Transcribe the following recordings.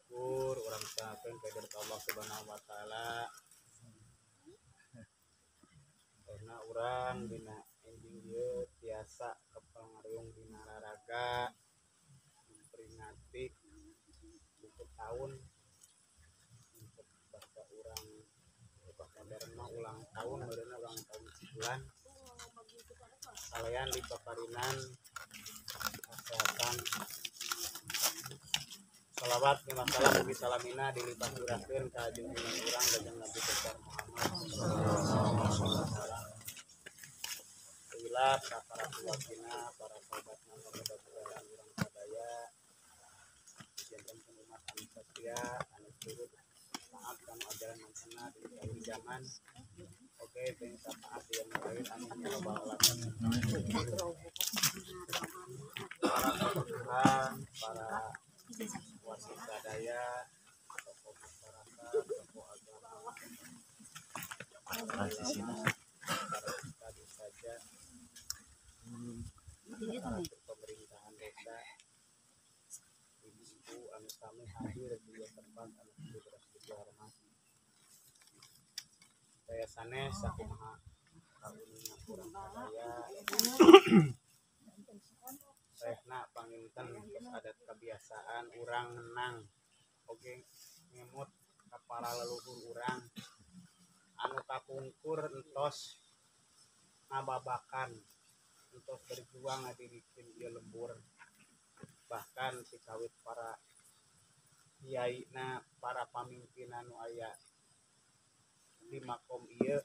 Syukur urang usahakeun ka Allah Subhanahu wa taala. Karena urang dina enjing ieu tiasa kepeng ngariung dina raraga memperingati buku tahun untuk bahasa urang modern mah ulang tahun, modern ulang tahun sebulan kalian di paparinan kesehatan. Salawat lima salam mugi salamina dilipat curahkeun ka junjungan urang Kanjeng Nabi besar Muhammad sallallahu alaihi wasallam. Wilap ka para keluargina, para sahabat mudah-mudahan urang sadaya janten umat anu setia anu turut taat kana ajaran mansana di akhir zaman. Oke, teh syafaat yang lain amin ya rabbal alamin. Para keluarga, para wasit sadaya, tokoh masyarakat, tokoh agama, para ustad ustazah, para pemerintahan desa, ibu-ibu anu sami hadir di tempat anu dihormati. Saya sanes sakumaha kauninga urang sadaya Sehna panginten tos adat kebiasaan urang ngenang oge ngemut ka para leluhur urang anu kapungkur entos ngababakan entos berjuang ngadirikeun ieu lembur, bahkan tikawit para kiaina, para pamimpin anu aya di makom ieu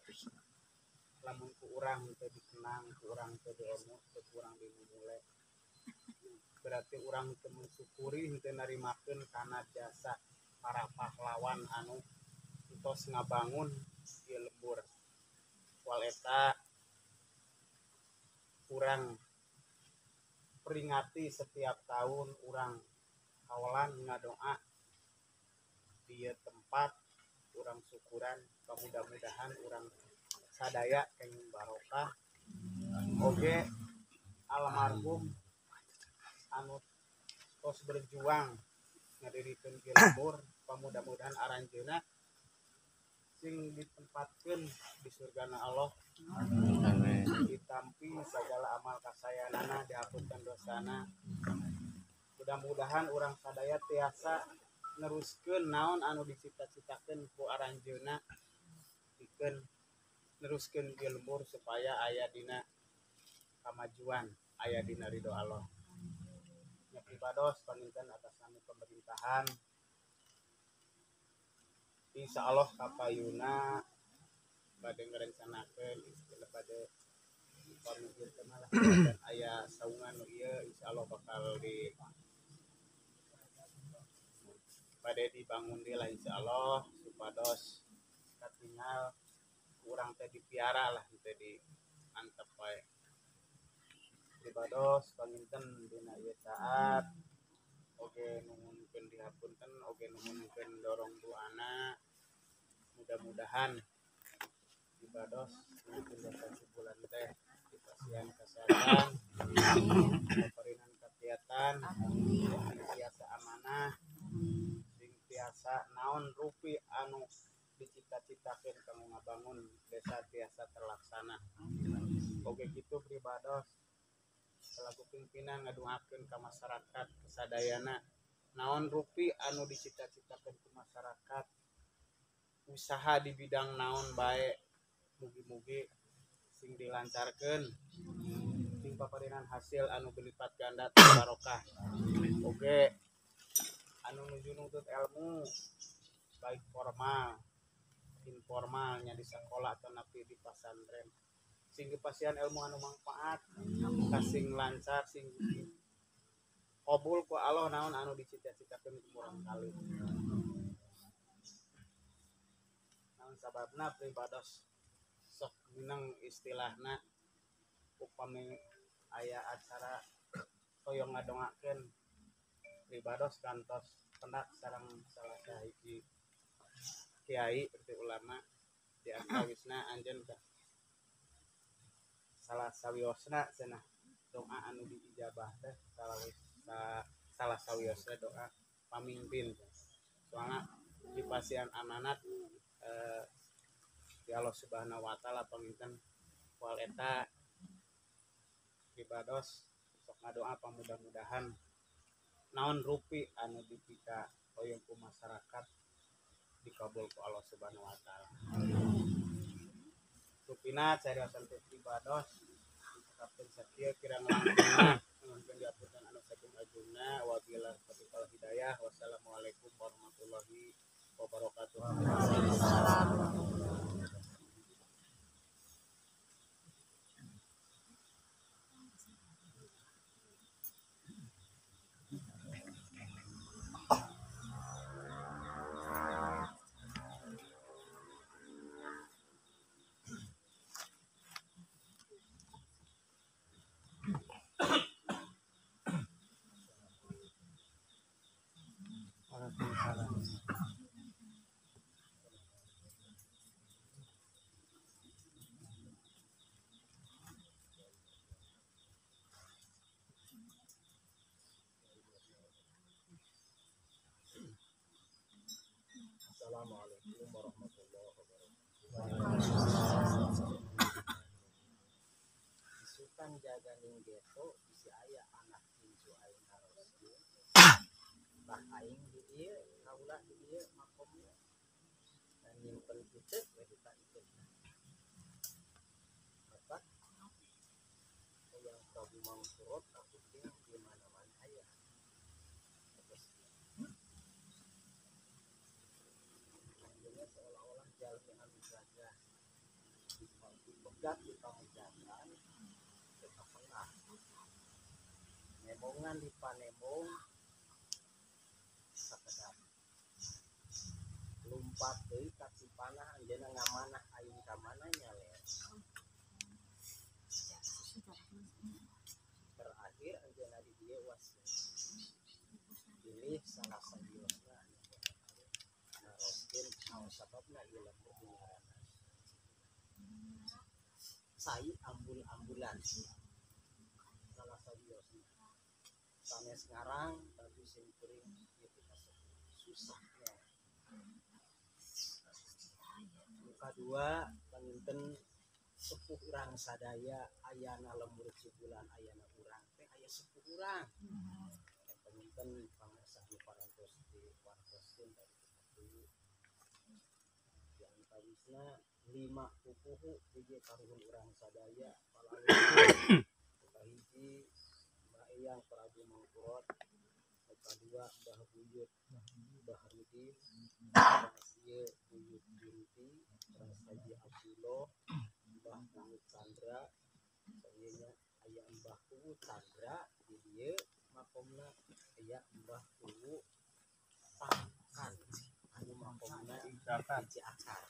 lamun ku urang teu dikenang, ku urang teu diemut, ku urang dimumule, berarti urang teu mensyukuri, teu narimakeun kana jasa para pahlawan anu entos ngabangun ieu lembur. Wal eta urang peringati setiap tahun, urang kawalan ngadoa di ieu tempat, urang syukuran, mudah-mudahan urang sadaya kenging barokah. Oge almarhum anu tos berjuang ngadirikeun ieu lembur, mudah-mudahan aranjeunna sing ditempatkeun di surgana Allah. Amin. Ditampi segala amal kasayanana, dihapunten dosana. Mudah-mudahan urang sadaya tiasa neruskeun naon anu dicita-citakeun ku aranjeunna, pikeun neruskeun ieu lembur supaya aya dina kamajuan, aya dina ridho Allah. Nya pribados panginten atas nami pemerintahan, insya Allah kapayuna bade ngarencanakeun istilah bade pamikir teh malah dan aya saungan nu ieu insya Allah bakal di bade dibangun deui lah insya Allah supados katingal urang teh dipiara lah teh di antep wae. Pribados panginten dina ieu saat oge nuhunkeun dihapunten, oge nuhunkeun dorong doana, mudah-mudahan pribados nuhunkeun dasa bulan teh dipasihan kesehatan, diparinan katiatan, sing tiasa amanah, sing tiasa naon rupi anu dicita-citakeun kanggo ngabangun desa tiasa terlaksana. Oge kitu pribados selaku pimpinan ngadoakeun ka masyarakat kasadayana naon rupi anu dicita-citakeun ku masyarakat, usaha di bidang naon bae mugi-mugi sing dilancarkeun, sing paparinan hasil anu berlipat ganda barokah. Oge anu nuju nuntut ilmu baik formal informalnya di sekolah atau napi di pesantren, sing dipasihan ilmu anu manfaat, kasing lancar, sing qabul ku Allah naon anu dicita-citakeun ku murang kali. Naon sababna pribados sok mineng istilahna upami aya acara hoyong ngadongakeun pribados kantos pendak sareng salah sahiji kiai berarti ulama di antawisna anjeun teh salah sawiosna cenah doa anu diijabah teh salah sawiosna doa pamimpin. Soalna dipasihan amanat di Allah Subhanahu wa taala panginten wal eta pribados sok ngadoa pamudah-mudahan naon rupi anu dipika hoyong ku masyarakat dikabul ku Allah Subhanahu wa taala. Rupina cariosan teh pribados dicekapkeun sakieu kirang langkungna nuhunkeun diapunten anu sagung-agungna wabillahi taufiq wal hidayah. Wassalamualaikum warahmatullahi wabarakatuh. Waalaikumsalam warahmatullahi wabarakatuh. Waalaikumsalam. Assalamualaikum warahmatullahi wabarakatuh. Isukan jaga ning geto bisi aya anak incu aing naroskeun. Tah aing di dieu kaula di dieu makomna. Dan nyimpen kitu we di ikeuna. Apa? Yang Prabu Mangkurot aku ting di mana-mana aya. Terus seolah-olah jalmi anu gagah dipegat di pamejakan tetap tengah nembongan di panembong sakedap lumpat deui ka Cipanah anjeunna ngamanah aing ka mana nyaler terakhir anjeunna di dieu wasiat pilih salah sawiosna naroskeun naon sababna ieu lembur ngaranna sai ambul-ambulan salah sawiosna sanes ngarang tapi sing kuring ieu teh susahnya. Nu kadua panginten sepuh urang sadaya ayana lembur Cibulan ayana urang teh aya sepuh urang panginten pangarsa anu parantos diwartoskeun tadi di antawisna 5 pupuhu hiji karuhun urang sadaya palalu hiji Mbah Eyang Prabu Mangkurot, nu kadua Mbah Buyut Bahrudin, teras ieu Buyut Binti, teras Haji Abdullah, Mbah Buyut Chandra, saeunya aya Mbah Kuwu Chandra di dieu makomna aya Mbah Kuwu Pangkan anu makomna hiji akar.